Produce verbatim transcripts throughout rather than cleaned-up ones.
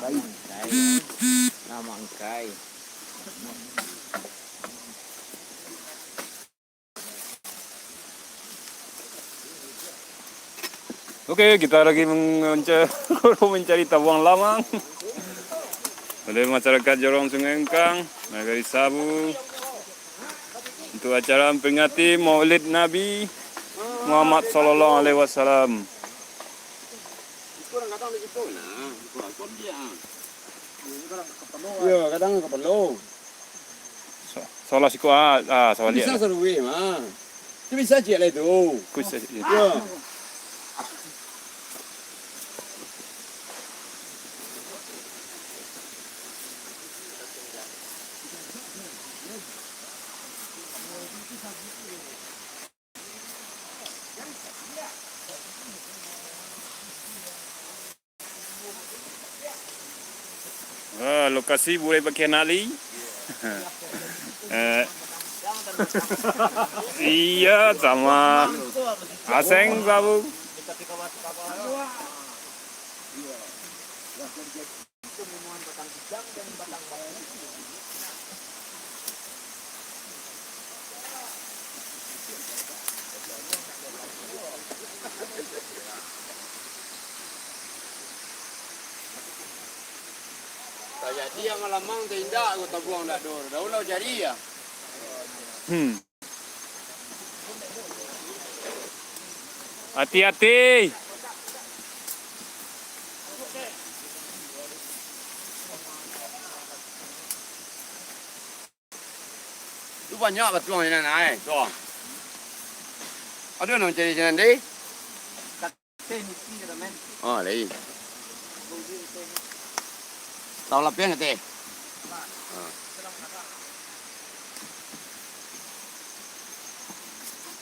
Makai. Nah, makai. Oke, kita lagi mengenca-, mencari tabuang lamang oleh masyarakat Jorong Sungai Engkang, Nagari Sabu, untuk acara memperingati Maulid Nabi Muhammad sallallahu alaihi wasallam. Iyo, kadang ka parlu. Sa-, salah siko, ah, ah, salah. Bisa saruwe mah. Tu bisa ciek lah itu. Kuis saja. Yo. Ah, lokasi buliah pakai anak li. Eh, iya, sama. Aseng, Sabu. Tajadi yang malamang, taindak ko tabuang dak do. Daun lah jadi ya. Hmm. Hati-hati. Tu banyak batuang di nan ai, tu. Ado nan cari sinan deh. Oh, lai. Tahu lapian ate. Ah.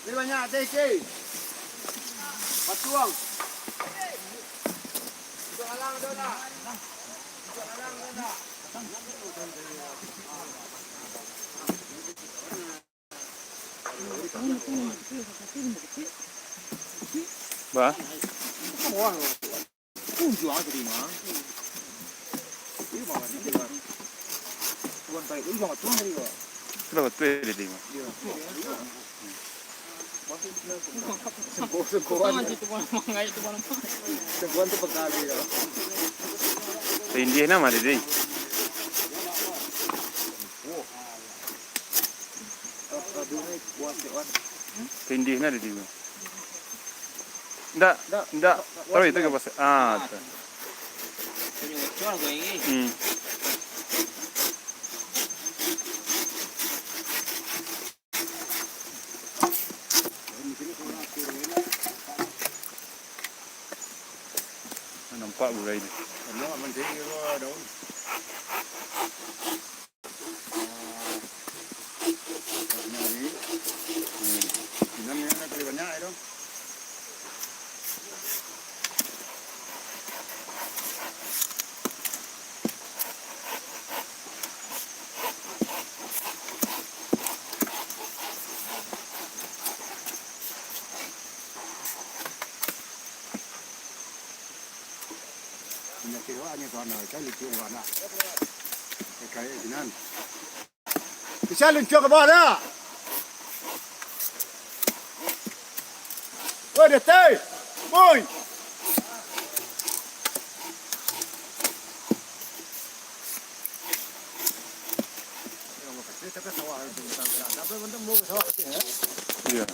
Ni banyak ate, Ki. Batuang. Itu halang tu dah. Bah. Sudah betul dia terima. Sengkuan tu pekali ya. Tindih nama dia, Ding? Tindih na dia, Ding. Ndak, ndak. Taruh itu ke pas. Ah, tu. Hmm. Nampak burai tu. Hmm. Inam ni nak beli banyak itu. Panyakik awak ni, kawan awak, kan, lucu awak nak. Kayak gini. Bisa lucu ke bawah dah? Woi, Dete! Woi! Iya.